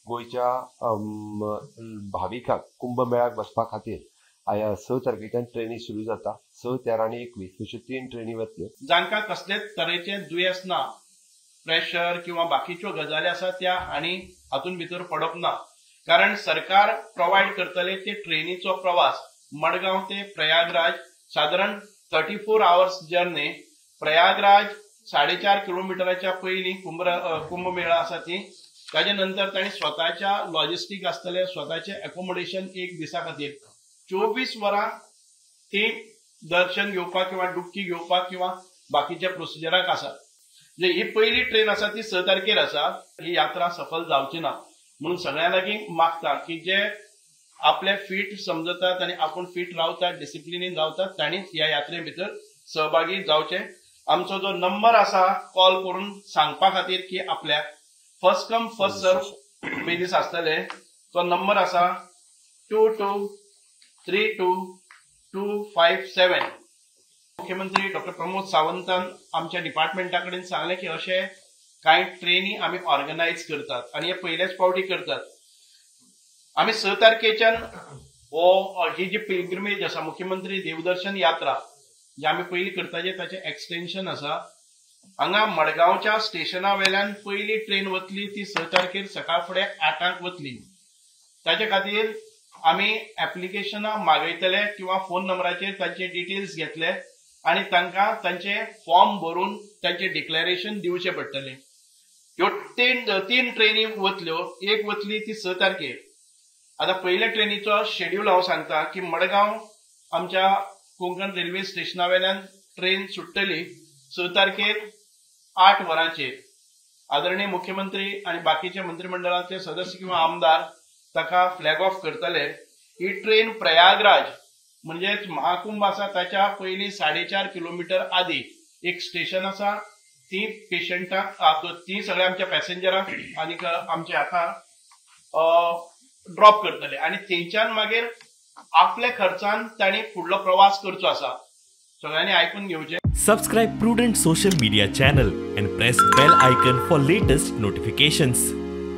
गोंयच्या भाविकांक कुंभमेळ्याक वचपा खातीर 6 तारखेच्यान ट्रेनी सुरू जाता. 6, 13 आनी 21 अश्यो 3 ट्रेनी वतल्यो. जांकां कसलेच तरेचे दुयेंस ना, प्रेशर किंवा बाकीच्यो गजाली आसा त्या आनी हातून भितर पडप ना, कारण सरकार प्रोवायड करतले ते ट्रेनीचो प्रवास मडगांव ते प्रयागराज सादारण 34 आवर्स जर्नी. प्रयागराज 4.5 किलोमिटराच्या पयलीं कुंभमेळा आसा ती. ताजे नंतर तांणी स्वताच्या लॉजिस्टीक आसतले, स्वताचे एकोमोडेशन एक दिसा खातीर 24 वरां ती दर्शन घेवपाक किंवा डुबकी घेवपाक किंवा बाकीच्या प्रोसिजराक आसा. म्हणजे ही पयली ट्रेन आसा ती 6 तारखेर आसा. ही यात्रा सफल जावची ना म्हणून सगळ्यां लागीं मागता की जे आपले फीट समजतात आनी आपूण फीट रावतात, डिसिप्लिनीन रावतात, तांणीच ह्या यात्रे भितर सहभागी जावचे. आमचो जो नंबर आसा कॉल करून सांगपा खातीर की आपल्याक first come first serve basis आसतले, तो नंबर आसा 22 32 257. मुख्यमंत्री डॉक्टर प्रमोद सावंतान आमच्या डिपार्टमेंटा कडेन सांगलें की अशे कांय ट्रेनी आमी ऑर्गनायज करतात आनी हे पयलेच फावटी करतात. आमी 6 तारखेच्यान हो ही जी पिलग्रिमेज आसा मुख्यमंत्री देवदर्शन यात्रा जी आमी पयली करताचे ताचें एक्सटेन्शन आसा. हांगा मडगांवच्या स्टेशना वेल्यान पयली ट्रेन वतली ती 6 तारखेर सकाळ फुडें 8 वतली. ताचे खातीर आमी एप्लिकेशनां मागयतले किंवा फोन नंबराचेर तांचे डिटेल्स घेतले आनी तांकां तांचे फॉर्म भरून तांचे डिक्लेरेशन दिवचें पडटलें. ह्यो 3 ट्रेनी वतल्यो, एक वतली ती 6 तारखेर. आतां पयल्या ट्रेनीचो शेड्यूल हांव सांगता की मडगांव आमच्या कोंकण रेल्वे स्टेशना वेल्यान ट्रेन सुट्टली 6 तारखेर 8 वरांचेर. आदरणीय मुख्यमंत्री आनी बाकीचे मंत्रिमंडळाचे सदस्य किंवा आमदार ताका फ्लॅग ऑफ करतले. ही ट्रेन प्रयागराज म्हणजेच महाकुंभ आसा ताच्या पयलीं 4.5 किलोमिटर आदी एक स्टेशन आसा, ती पेशंटाक ती सगळ्या आमच्या पॅसेंजरांक आनी आमच्या हाका ड्रॉप करतले आनी थंयच्यान मागीर आपल्या खर्चान तांणी फुडलो प्रवास करचो आसा. सगळ्यांनी आयकून घेवचें. Subscribe Prudent social media channel and press bell icon for latest notifications.